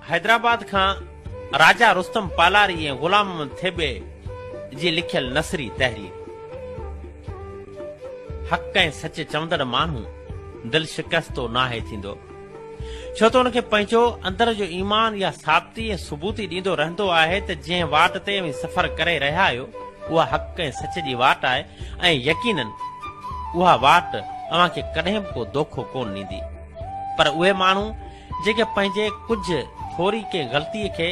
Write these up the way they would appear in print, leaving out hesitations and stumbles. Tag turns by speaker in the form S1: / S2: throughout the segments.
S1: حيدرآباد کان راجا رستم پالاري ۽ غلام محمد ٿيٻي جي لکيل نثري تحرير. حق ۽ سچ چوندڙ ماڻهو دل شڪستو ناهي ٿيندو. ڇو ته ان کي پنهنجو اندر جو ايمان اها ثابتي ۽ ثبوتي ڏيندو رهندو آهي ته جنهن واٽ تي اوهين سفر ڪري رهيا آهيو اها حق ۽ سچ جي واٽ آهي ۽ يقينن اها واٽ اوهان کي ڪڏهن به ڪو دوکو ڪونه ڏيندي پر اهي ماڻهو جيڪي پنهنجي ڪجهه ٿوري ڪنهن غلطي کي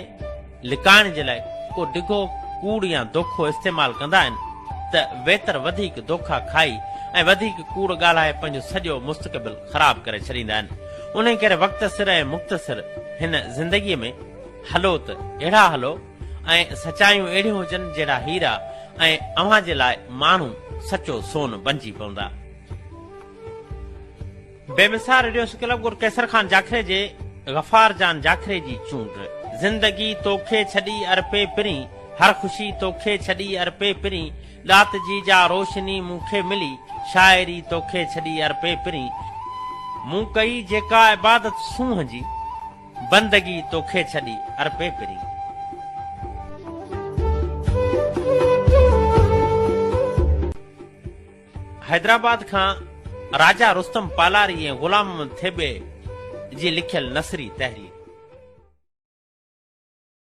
S1: لڪائڻ جي لاء ڪو ڊگهو ڪوڙ يا دوکو استعمال ڪندا آهن ته ويتر وڌيڪ دوکا کائي ۽ وڌيڪ ڪوڙ ڳالهائي پنهنجو سڄو مستقبل خراب ڪري ڇڏيندا آهن. انهي ڪري وقت سر ۽ مختصر هن زندگيء ۾ هلو ته اهڙا هلو ۽ سچايون اهڙيون هجن جهڙا هيرا ۽ اوهان جي لاء ماڻهو سچو سون بنجي پوندا. بيمثال ريڊيو ڪلب ڳوٺ قيصر خان جاکري جي غفار جان جاکري جي چونڊ. زندگي توکي ڇڏي ارپي پرين، هر خوشي توکي ڇڏي ارپي پرين، ڏات جي جا روشني مون کي ملي، شاعري توکي ڇڏي ارپي پرين. مون ڪئي جيڪا عبادت سونهن جي، بندگي توکي ڇڏي ارپي پرين. حيدرآباد کان راجا رستم پالاري ۽ غلام محمد ٿيٻي جي لکيل نثري تحرير.